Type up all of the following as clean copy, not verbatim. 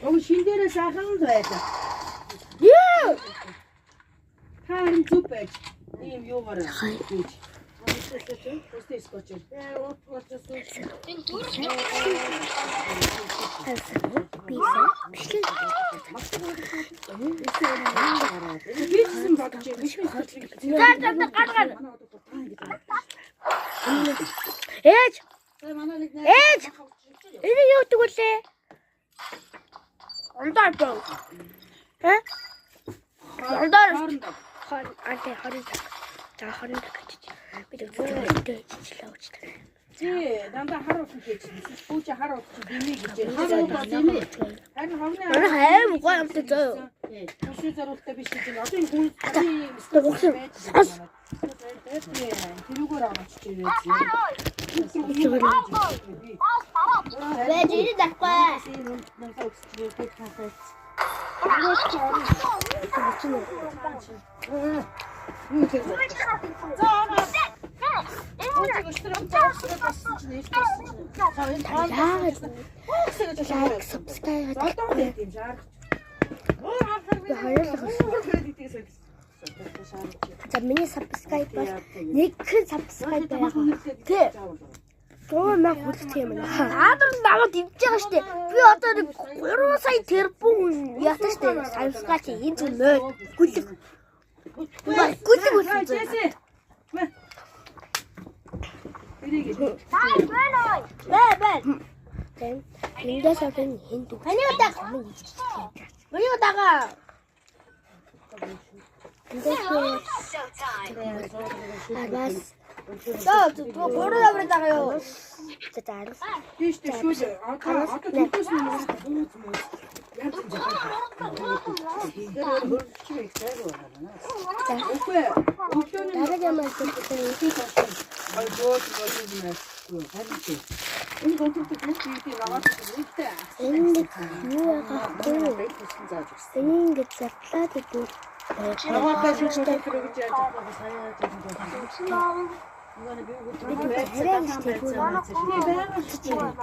Уг шин дээрээ сайхан л байлаа. Юу? Та харин зүг байж ийм юугаар хийж. Өстэй скотч. Би бичлэг Би ч гэсэн бодож байна. Би ч За за за, гар гар. Ээж. Ээж. Энэ юу гэдэг вүлээ? Ондоо боо. Хэ? Ондоо. Хон антай 20 цаг. За, 20 цаг гэж. Би зөвхөн жичлээ уучлаа. Тий, дандаа хар утсан гэж. Пүүч хар утсан димээ гэж. Хар утсан димээ. Харин ховны Манай аим гоё амттай зөө. Хүшүү зориултаа биш гэж. Одоо энэ хүн Дугсан. тэрүүгээр авчиж ирээ. Байж ирээ дахгүй. Яагаад like, subscribe хийхгүй? За, миний subscribe бол нэгэн subscribe байгаа. Тэ. 100,000 хүлцэх юм байна. Аадар намайг дэмжиж байгаа штэ. Би одоо нэг 3 сая тэрбум хүн яатаа штэ. Subscribe чи энэ зүйл ной. Гүлэг. Гүлэг үлсэн. Бэ бэ. Тэм. Эндээс одоо хэн дүг. Миний удаа. Миний удаага. Эндээс араас. За, гурав аврал байгаа юу? За за, 10. Тийш дээ шүү дээ. Одоо төлөөс нь бүүз мүүз. Яаж юм бэ? За. Үгүй. Өглөөний Дараагийн маань Ой, бөөд бөөд юм аа. Энэ контракт бүгд ийдээ наваад үүнтэй. Энэ нэг юу байгаа вэ? Энэ ингэж задлаад идэв. Наваатаа шүү дээ гэж яаж авах Арай гэж тэгвэл.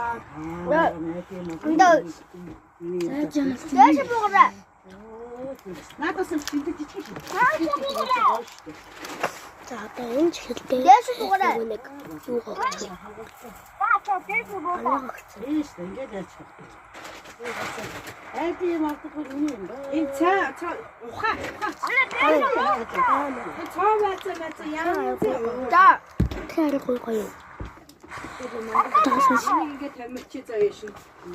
вэ? Эндээ дээш буугараа. Надаас л шинтэй жижиг шүү. За, одоо энэ чихэлтэй. Дээш буугараа. Нэг юу гогч. Анаа гогч. Энэ цаа цаа ухаа ухаа. Энэ цоо байцаа байцаа яа. За. Тэр арай гоё гоё. Тасас. Ингээд тамирчи заяа шин.